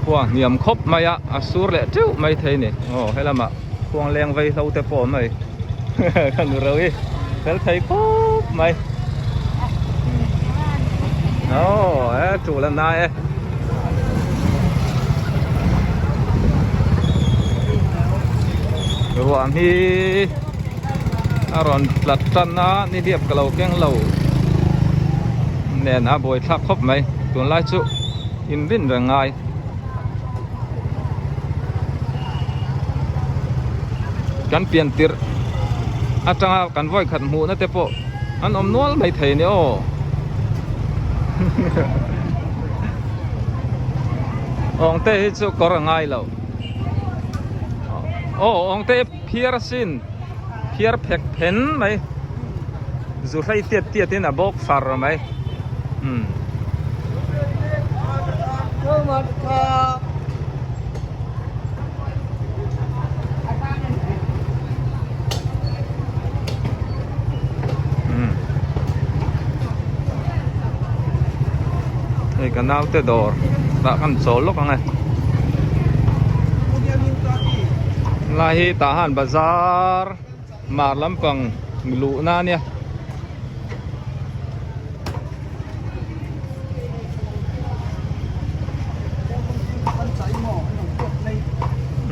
Khua hniam khawp mai a, a sur leh teuh mai thei a ni. Aw helamah khuang leng vei hlo te pawh a awm a ni. Ka nu reuh hi fel thei khawp mai. Aw e tul a nai e. Ruah hi a rawn tlat tan a nihliap ka lo keng lo nen a buaithlak khawp mai tunlai chu inrin reng ngai. Kan pian tirh atanga kan vawi khat hmuhna te pawh an awm nual mai thei a ni aw. Awngte hi chu kawr a ngai lo. Aw awngte phiar asin phiar phek phen mai zu hlei tiat tiat in a bawk far mai umm. Hei ka naute dawr tah kan chawl lawk ang e lai hi tah han bazar mar lampang luhna a nia.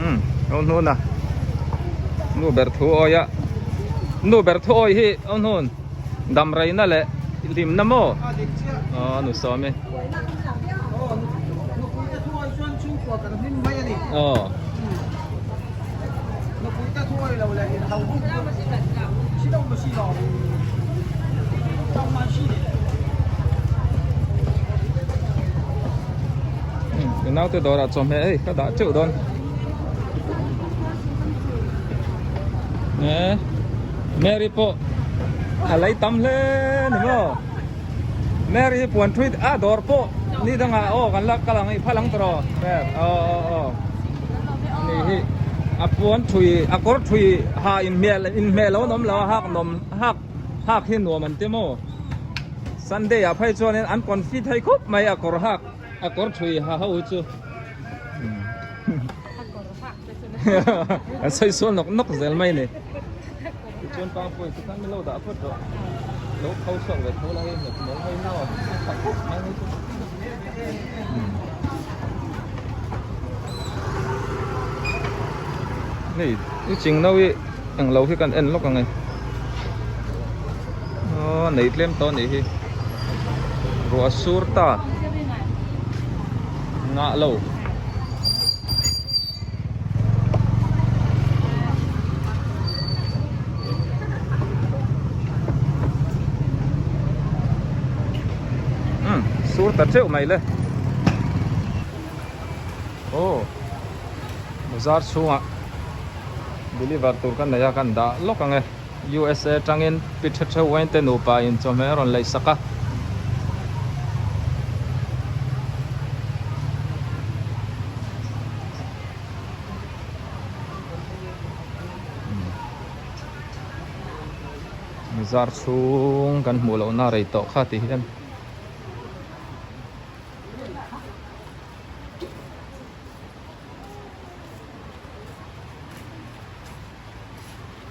Umm aw hnun a nu ber thu awi a nu ber thu awi hi aw hnun dam reina leh hlimna maw aw nu sawm e aw. Naute dawrah chawhmeh hei ka dah teuh dawn nge Mary pawh a lei tam hle ni maw Mary hi puan thui a dawr pawh ni dangah aw kan la kal ang i phal ang tawh rawh aw aw aw ni hi a puan thui a kawr thui ha inhmel inhmeh lo an awm lo a hak nawm hak hak hi nuam an ti maw Sunday ah phei chuanin an confi thei khawp mai a kawr hak a kawr thui ha ho hi chu an sawi sual nawk nawk zel mai ni tichuan pa pawhin tikhan min lo dah phawt rawh lo kho chhuak ve tho la hei nghet mawl mai nau a tha khawp mai hei chu. Hei i ching no hi eng lo hi kan en lawk ang e aw nei tlem tawh anih hi ruah sur ta ngah lo. Umm sur ta teuh mai le aw bazar chhungah deliver tur kan nei a kan dah lawk ang e USA tangin pi tha theuh uain te nupa in chawhmeh a rawn leih sak a. Zar chhung kan hmuh loh na rei tawh kha ti hian.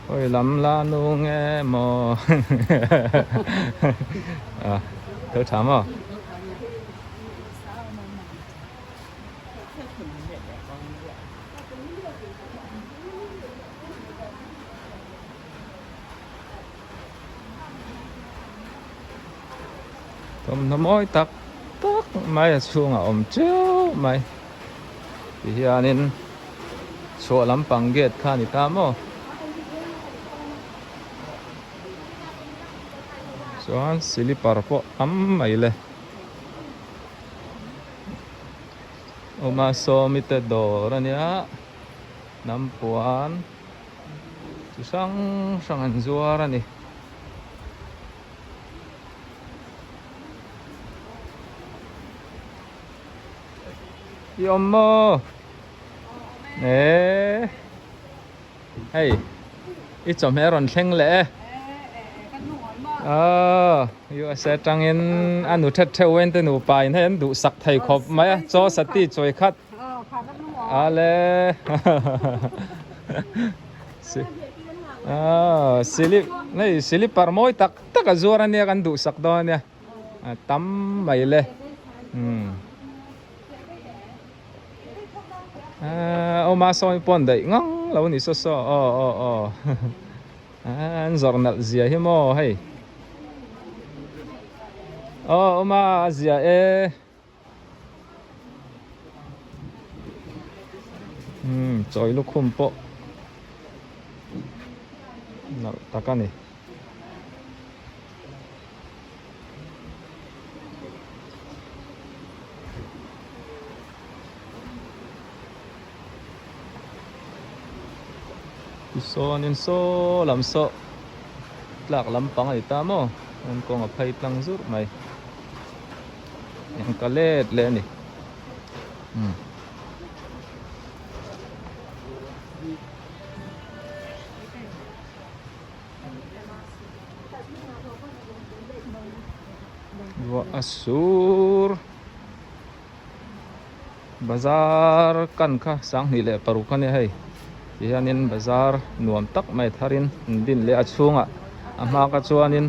Hawi lam la nu nge maw a tho tha maw. Thawmhnaw mawi tak tak mai a chhungah a awm teuh mai ti hianin chhuah lampang gate kha a ni ta maw chuan silipar pawh tam mai le. Awma sawmi te dawr a nia hnam puan chi hrang hrang an zuar a ni. I awm maw? Eee hei i chawhmeh a rawn thleng leh e. Aw USA atangin a nu thet theuh en te nupa in hei an duhsak thei khawp mai a chaw sati chawi khat. Ale silip hei silipar mawi tak tak a zuar ania kan duhsak dawn ania a tam mai le umm awma sawi pawn daih ngang lo ni saw saw aw aw aw an zawrh nalh zia hi maw hei aw awma a zia e. Umm chawi lukhum pawh nalh tak a ni. Tichuanin saw lam saw tlak lampang a ni ta maw an kawng a phei tlang zurh mai. Eng ka let leh a ni. Umm. Ruah a sur. Bazar kan kha 26 a nia hei. Tihianin bazar nuam tak mai tharin an din leh a chhungah a hma ka chuanin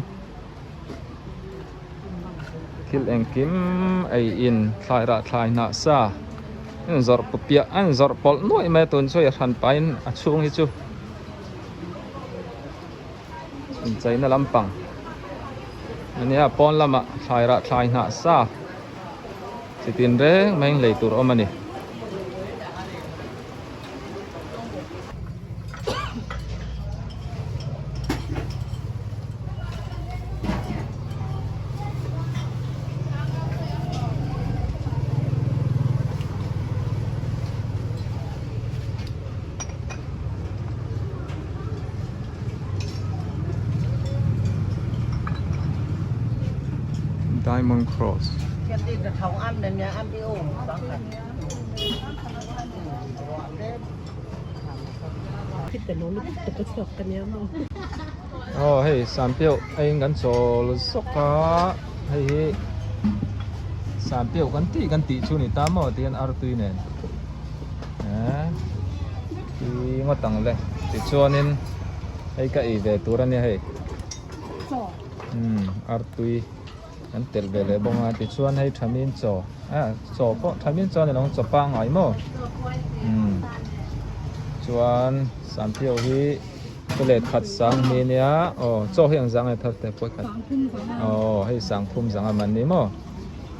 thil engkim ei in thlai rah thlai hnah sa an zawrh piah an zawrh pawlh nuaih mai a tun chu hei a hran pahin a chhung hi chu incheina lampang a nia pawn lamah thlai rah thlai hnah sa chi tin reng mai in lei tur awm a ni. Diamond Cross. Aw hei Sanpiau aiin kan chawl zawk a hei hi Sanpiau kan tih kan tih chu ni ta maw tihian artui nen eh tui ngawt ang le tichuanin hei ka ei ve tur a nia hei umm artui. An telh ve leh bawk a tichuan hei thamin chaw ah chaw pawh thamin chaw a ni lo ang chaw pangngai maw umm chuan sanpiau hi chu let khat sang hi nia aw chaw hi ang zang nge thar te pawi khat aw hei sangphum zang a man ni maw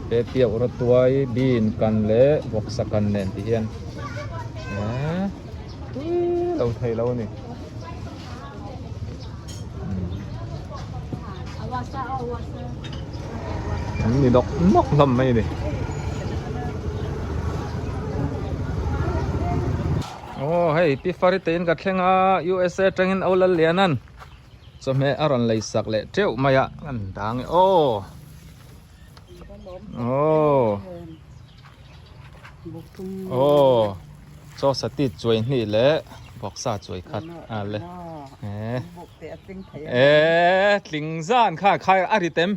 he piauh rawtuai bean kan leh vawksa kan nen ti hian eh tui lo thei lo a ni. An ni nawk nawk hlawm mai a ni. Aw hei Pi Fari te in ka thleng a USA atangin Au Lalliana'n chawhmeh a rawn lei sak leh teuh mai a an dang e aw aw aw chaw sati chuai hnih leh bawksa chuai khat a le eh eh tling zan kha khai a ri tem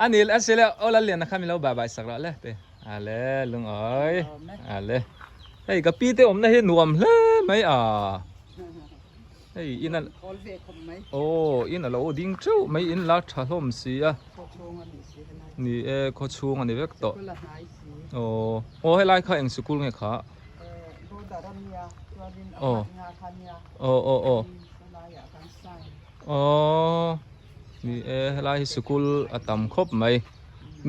a ni a sile aw lal lian kha mi lo bai bai sak rawh le te a le lungawi a le hei ka pi te awmna hi nuam hle mai a. Hei in a aw in a lo ding teuh mai in la tha hlawm si a ni e khaw chhung a ni vek tawh aw aw helai kha eng sikul nge kha aw aw aw aw aw ni e helai hi sikul a tam khawp mai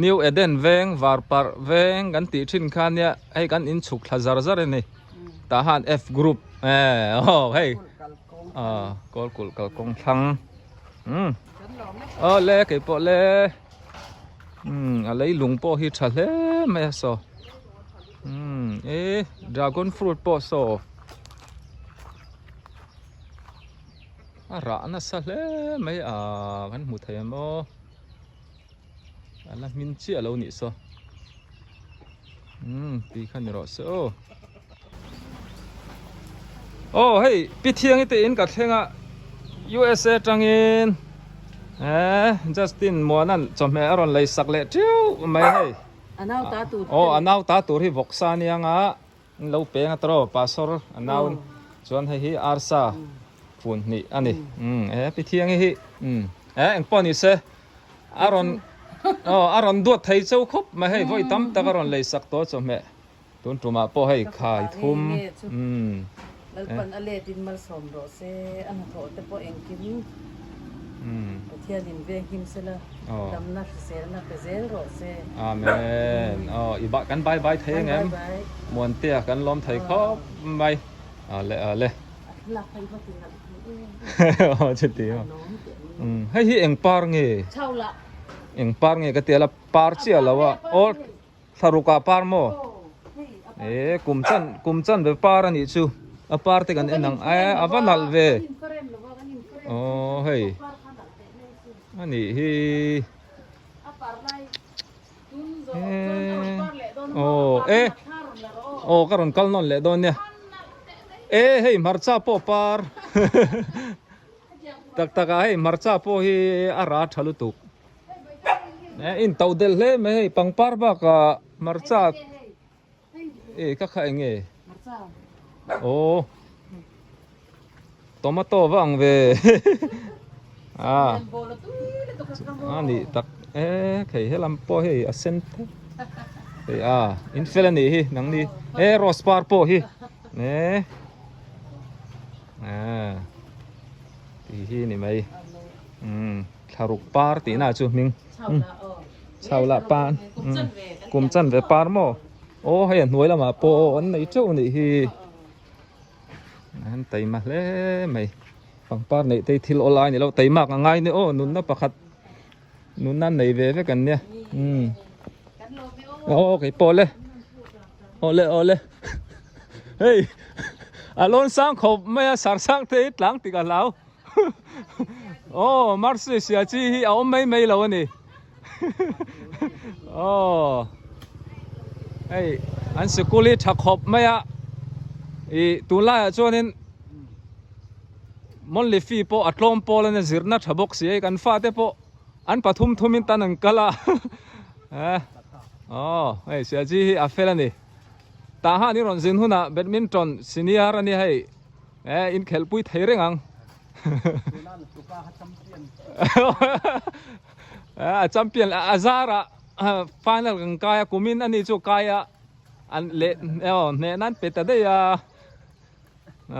New Eden veng Varparh veng kan tih thin kha nia hei kan inchhuk thla zar zar a ni. Tah han F group eh aw hei ah kawl kulh kalkawng thlang umm aw le kei pawh le umm a leilung pawh hi tha hle mai a saw umm e dragon fruit pawh saw a rah nasa hle mai a kan hmu thei ang aw. A la hmin chiah lo nih saw. Umm ti kha ni rawh se aw. Aw hei Pi Thiangi te in ka thleng a USA tangin eh Justin Muanan chawhmeh a rawn lei sak leh teuh mai hei. A nau ta tur Aw a nau ta tur hi vawksa ania nga an lo peng a tawrh aw pastor a nau chuan hei hi arsa fun hnih a ni umm e pi thiangi hi umm e engpawh ni se a rawn aw a rawn duat thei chau khawp mai hei vawi tam tak a rawn lei sak tawh chawhmeh tun tumah pawh hei khai thum umm. Lalpan a let in malsawm rawh se, a hnathawh te pawh engkim Pathian in veng him sela, damna hriselna pe zel rawh se. Amen. Aw i kan bye bye thei ang em? Muantea kan lawm thei khawp mai. Ale ale. A thlalak kha i va ti nalh thei em. Aw chuti aw. Hei hi eng par nge? Chau lah. Eng par nge ka ti a la par chiah lo a. Aw Thlaruk ah par maw? E kum chan kum chan ve par a nih chu a par te kan en ang e a va nalh ve aw hei a nih hi e aw e aw ka rawn kal nawn leh dawn nia e hei hmarcha pawh par tak tak ah hei hmarcha pawh hi a ra tha lutuk. In to del hle mai hei pangpar bakah hmarcha e ka kha eng nge aw tomato va ang ve a a ni tak e khei helam pawh hei a sen thei hei a in fel a nih hi nangni e rose par pawh hi e a tih hi ni mai umm. Thlaruk par tih na chu hming chho lah par kum chan ve par maw aw hei a hnuai lamah pawh an nei teuh anih hi an taima hle mai pangpar neih te hi thil awlai ni lo taimak a ngai ni aw nunna pakhat nunna an nei ve vek an nia aw kei pawh le awle awle hei a lawn sang khawp mai a sarsang te hi tlang tik a hlau. Aw Mercy sia chi hi a awm mai mai lo a ni aw hei an sikul hi tha khawp mai a ih tunlaiah chuanin monthly fee pawh a tlawm pawl a nia zirna tha bawk si hei kan fate pawh an pathum thumin tan an kal a aw hei sia chi hi a fel a ni tah han i rawn zin hunah badminton senior a nia hei. Eh, in khelpui thei reng ang. A champion a zara final kan kai a kumin ani chu kai a an le oh hne nan pe ta dei a.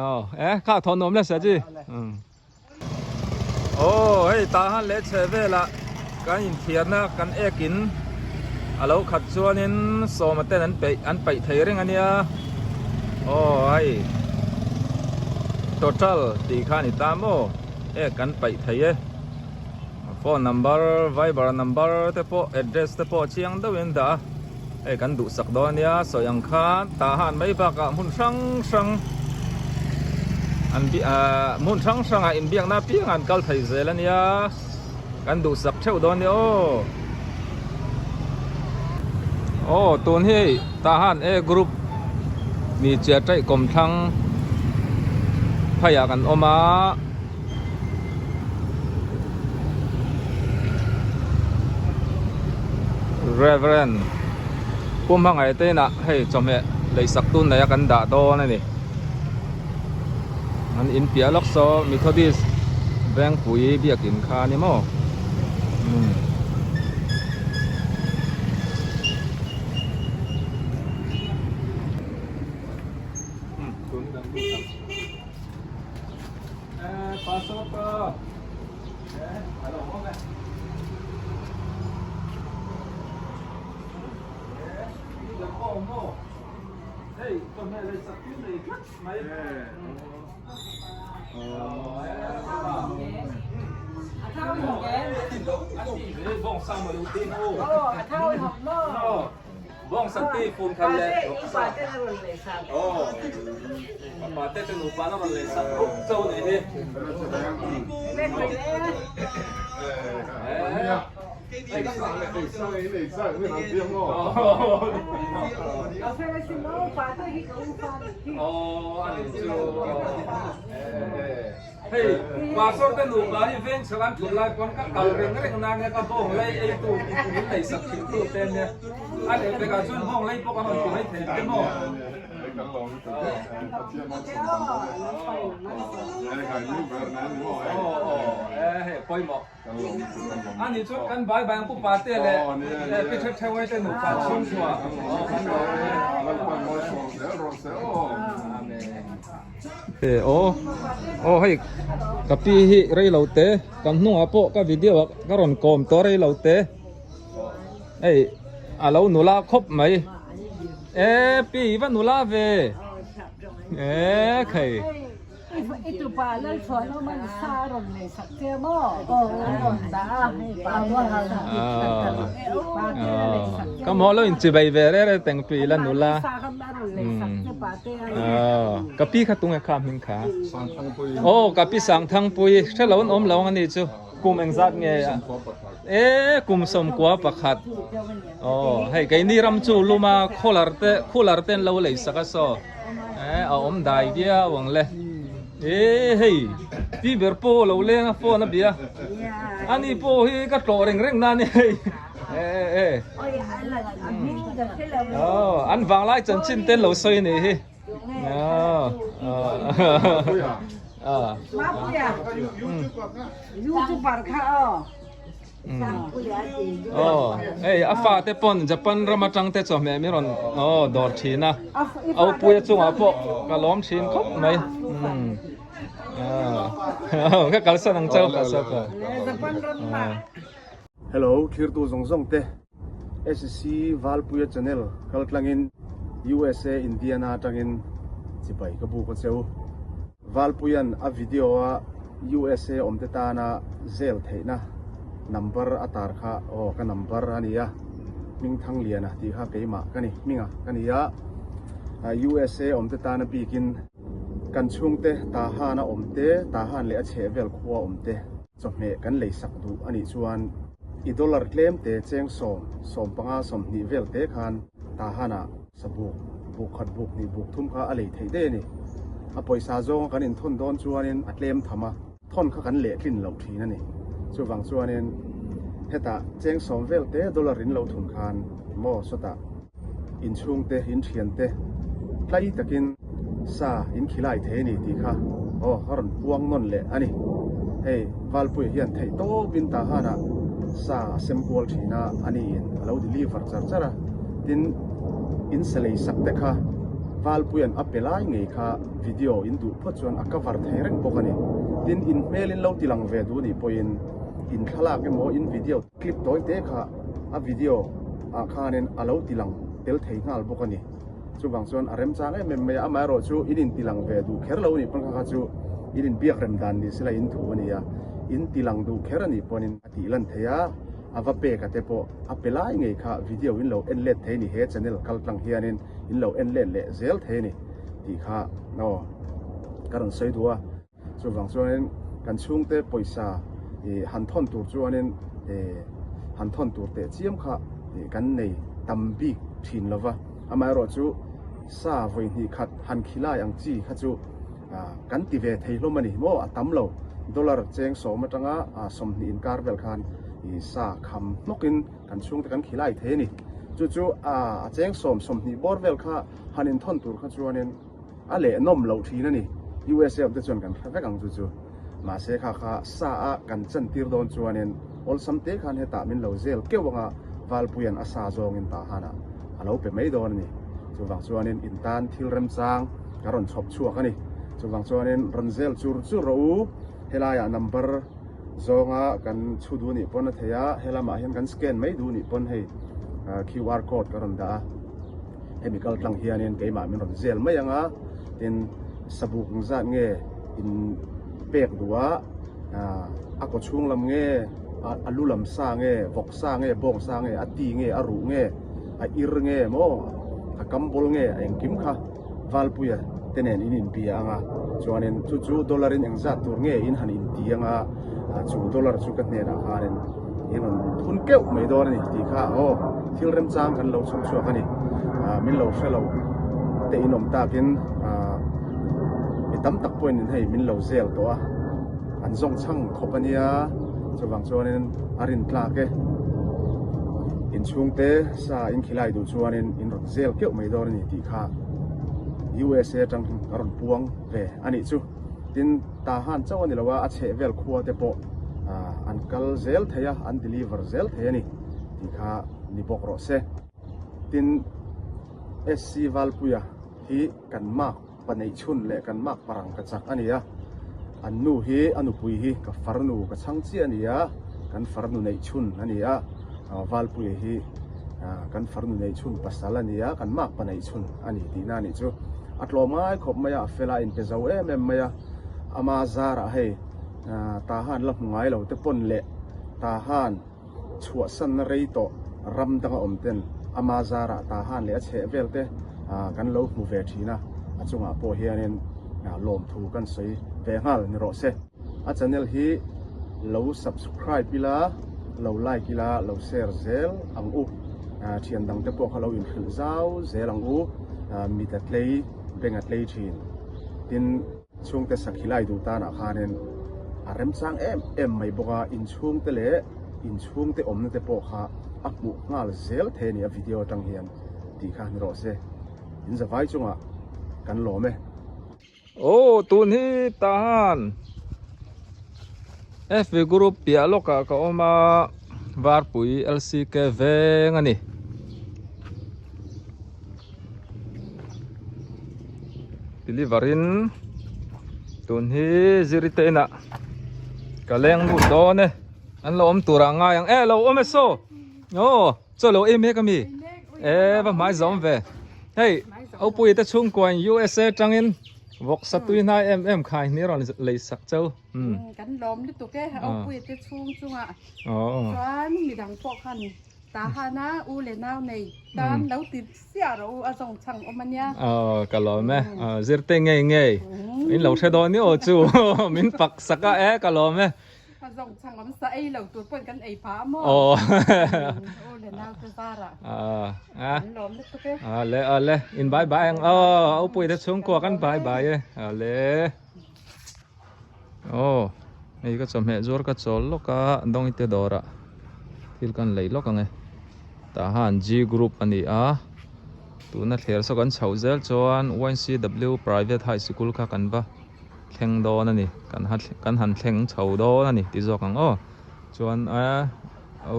Oh, eh kha thon awm le sa ji. Oh, hei tah han leh chhe velah kan inthiarna kan ekin a lo khat chuanin sawma ten an peih an paih thei reng a nia aw hei total tih kha a ni ta maw ek kan paih thei e phone number viber number te pawh address te pawh chiang deuhin an dah a hei kan duhsak dawn a nia sawi ang khan tah han mai bakah hmun hrang hrang an ahh hmun hrang hrangah inbiakna apiang an kal thei zel a nia kan duhsak theuh dawn a nia aw aw tun hi hei tah han e group mi chiah taih kawmthlang phaiah kan awm a. Reverend Pu Hmangaih te inah hei chawhmeh leisak tun nei a kan dah dawn a ni. An in piah lawk saw Methodist Vengpui biakin kha a ni maw? Umm. Bawng sakti fun khat leh Papa te chu nupa na rawn leh sak rup cho ni hi. Hei pastor te nupa hi veng chhak an thut lai pawn ka kal reng reng na nge ka bawng lei ei tu min lei sak thin tu te nia. A leh pekah chuan bawng lei pawh kan rawn ti mai thei ang che maw? Pawimawh. Ani chuan kan bai bai ang pu Pate leh Pi Thep Theuai te nupa chhungkua. Aw aw hei ka pi hi rei lo te kan hnungah pawh ka video ah ka rawn kawm tawh rei lo te hei a lo nula khawp mai e pi i va nula ve e khei. I tupa Lalchhuanawm an sa a rawn nei sak che maw? Aw a rawn dah a, hei pa te a rawn nei sak che. Ka maw lo in chibai ve re re teng pi la nula. Sa kha a rawn nei sak che pa te a rawn. Ka pi kha tunge kha hming kha? Aw ka pi Sangthangpui hrelo an awm lo ang ani chu kum engzat nge a? E kum 11. Aw hei keini ram chu luma khawlar te cooler te an lo lei sak a saw. Eh a awm dai viau ang le. Eh hei pi ber pawh lo leng a phone a bia. Ani pawh hi ka tlawh reng reng na ni hei. Eh eh. Oh an vanglai chanchin te an lo sawi a nih hi. Oh. Ah. Youtuber kha aw. Aw hei a fate pawn Japan ram atang te chawhmeh min rawn aw dawr thin a Aupuia chungah pawh ka lawm thin khawp mai umm ka kalsan ang chauh ka sawp a. Hello thirtu zawng zawng te SC Valpuia channel kal tlangin USA Indiana atangin chibai ka buk a cheu. Valpuia'n a video a USA awmte tana zel theihna number a tar kha aw ka number a ni a, Hmingthangliana tih kha keimah ka ni, hminga ka ni a, USA awmte tana bikin kan chhungte Tahan a awmte, Tahan leh a chhehvel khua awmte chawhmeh kan leisak duh a nih chuan i dollar tlemte cheng sawm, 15, 20 vel te khan Tahan-ah Sabuk, buk khat buk hnih buk thum kha a lei theih daih a ni. A pawisa zawnga kan inthawn dawn chuanin a tlem tham a, thawn kha kan leh tlin loh thin a ni. Chuvang chuanin hetah cheng sawm vel te dollar in lo thun khan maw sawtah inchhung te, in thian te tlai takin sa in khilai thei a ni tih kha aw a rawn puang nawn leh a ni. Hei Valpuia hian theih tawpin Tahanah sa a sem kual thin a, a niin a lo deliver char char a. Tin, in sa lei sak te kha Valpuia'n a pe lai ngei kha video in duh phawt chuan a cover thei reng bawk a ni. Tin, in hmel in lo ti lang ve duh nih pawhin in thlalak emaw in video clip tawi te kha a video ah khanin a lo ti lang tel thei nghal bawk a ni. Chuvang chuan a remchang em em mai a, amaherawhchu in inti lang ve duh kher lo a nih pawn kha kha chu in inbiak rem dan ni sela in thu a ni a, in ti lang duh kher a nih pawnin a tih lan thei a, a va pek a te pawh a pe lai ngei kha video in lo en let thei a ni, he channel kal tlang hianin in lo en let leh zel thei a ni tih kha aw ka rawn sawi duh a. Chuvang chuanin kan chhungte pawisa ih han thawn tur chuanin ih han thawn tur teh chiam kha ih kan nei tam bik thin lo va, amaherawh chu sa vawi hnih khat han khilai ang chi kha chu ah kan ti ve thei hlawm a ni maw a tam lo dollar cheng sawm atanga ah 20 inkar vel khan ih sa kham hnawkin kan chhungte kan khilai thei a ni. Chu chu ah a cheng sawm 20 bawr vel kha han inthawn tur kha chuanin. A leh nawm loh thin a ni. USA awm te chuan kan hre vek ang chu chu. Mahse kha kha sa a kan chan tir dawn chuanin awlsam te khan hetah min lo zel keuh anga Valpuia'n a sa zawngin Tahanah a lo pe mai dawn a ni. Chuvang chuanin in tan thil remchang ka rawn chhawp chhuak a ni. Chuvang chuanin rawn zel chur chur rawh u. Helaiah number zawnga kan chhu duh nih pawn a thei a, helamah hian kan scan mai duh nih pawn hei QR code ka rawn dah a. Hemi kal tlang hianin keimah min rawn zel mai ang a, tin sabuk ang zat nge in pek duh a, a kaw chhung lam nge, a lu lam sa nge, vawk sa nge, bawng sa nge, a ti nge, a ruh nge, a ir nge maw, a kam bawl nge, a engkim kha Valpuia te nen in inbia ang a, chuanin chu chu dollar in engzat tur nge in han inti ang a, chu dollar chu ka hnenah khanin in rawn thun keuh mai dawn a ni tih kha aw thil remchang kan lo chhawp chhuak a ni. Min lo hre lo te in awm takin mi tam tak pawhin in hei min lo zel tawh a, an zawng chhang khawp a nia, chuvang chuanin a rin tlak e. Inchhungte sa in khilai duh chuanin in rawn zel keuh mai dawn a ni tih kha USA atang ka rawn puang ve a nih chu. Tin, Tahan chauh a ni lo a, a chheh vel khua te pawh an kal zel thei a, an deliver zel thei a ni tih kha ni bawk rawh se. Tin, SC Valpuia hi kan mark pa neih chhun leh kan mark parang ka chak a ni a, an nu hi a nupui hi ka farnu ka chhang chiah a ni a, kan farnu neih chhun a ni a, Valpuia hi kan farnu neih chhun pasal a ni a, kan mark pa neih chhun a ni tihna a nih chu. A tlawm ngai khawp mai a, a fel a, a inpe zo em em mai a, ama zarah hei Tahan la hmu ngai lo te pawn leh Tahan chhuahsanna rei tawh ram danga awm ten ama zarah Tahan leh a chheh vel te kan lo hmu ve thin a, a chungah pawh hianin lawmthu kan sawi ve nghal ni rawh se. A channel hi lo subscribe ila, lo like ila, lo share zel ang u. Thian dang te pawh kha lo inhrilh zau zel ang u. Mit a tlei, beng a tlei thin. Tin. Chhungte sakhi lai duh tanah khanin a remchang em em mai bawk a, inchhungte leh inchhungte awmna te pawh kha a hmuh nghal zel thei a ni a video atang hian tih kha ni rawh se. In zavai chungah kan lawm e. Aw tun hi Tahan FB group piah lawkah ka awm a, Varpui LCK veng a ni. Deliver in tun hi zirite inah ka leng lut dawn e an lo awm tur ah ngai ang e lo awm e saw aw chaw lo ei mek ami e va hmai zawm ve hei Opui te chhungkua in USA tangin vawksa tui hnai em em khai ni rawn lei sak cheu kan lawm lutuk e Opui te chhung chungah chuan midang pawh khan Tahana u leh nau nei tan lo ti siah rawh u a zawng chhang awm a nia. Aw ka lawm e, zirte ngei ngei in lo hre dawn ni aw chu min pak sak a e ka lawm e. A zawng chhang awm sa ei lo tur pawhin kan ei phah a maw. Aw. U leh nau te zarah. Aw Kan lawm lutuk e. Aw le aw le in bye bye ang aw Upui te chhungkua kan bye bye e aw le. Aw hei ka chawhmeh zuar ka chawl lawk a dawngite dawrah thil kan lei lawk ang e tah han G group a ni a tuna thler saw kan chhoh zel chuan YCW private high sikul kha kan va thleng dawn a ni kan ha kan han thleng chho dawn a ni ti zawk ang aw chuan a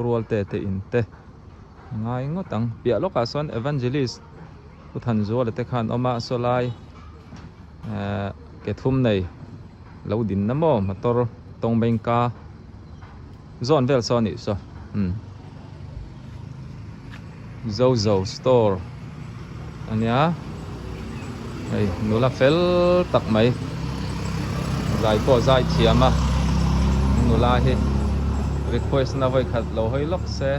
rual te te in te ngai ngawt ang piah lawkah sawn evangelist Pu Thanzuala te khan awm a saw lai ehh ke thum nei lo din na maw motor tawng bengka zawn vel saw a nih saw umm Zozo store a nia hei nula fel tak mai zai pawh zai thiam a nula hi request na vawi khat lo hawi lawk se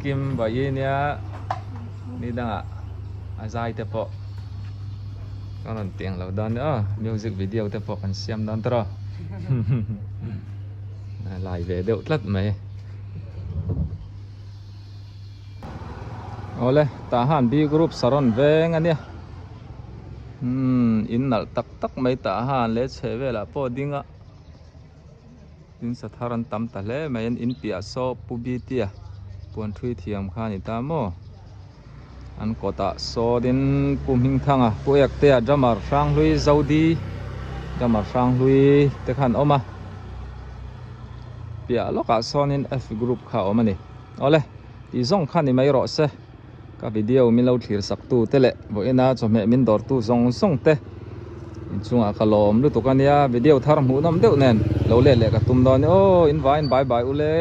Kim Bayi nia. Ni dangah a zai te pawh ka rawn tiang lo dawn nia aw music video te pawh kan siam dawn tawh a lai ve deuh tlat mai awle tah han B group saron veng a nia umm in nalh tak tak mai tah han leh chheh velah pawh a ding a. Tin sathar an tam ta hle mai an in piah saw Pu Bitia puan thui thiam kha a ni ta maw an kawtah sawtin Pu Hmingthanga Pu Ektea drummer Hranghlui Zodi drummer Hranghlui te kha an awm a piah lawkah sawnin F group kha a awm a ni awle tih zawng kha ni mai rawh se. Ka video min lo thlir sak tu te leh vawiina chawhmeh min dawr tu zawng zawng te inchungah ka lawm lutuk a nia video thar hmuh nawm deuh nen lo let leh ka tum dawn aw in vaiin bye bye ule.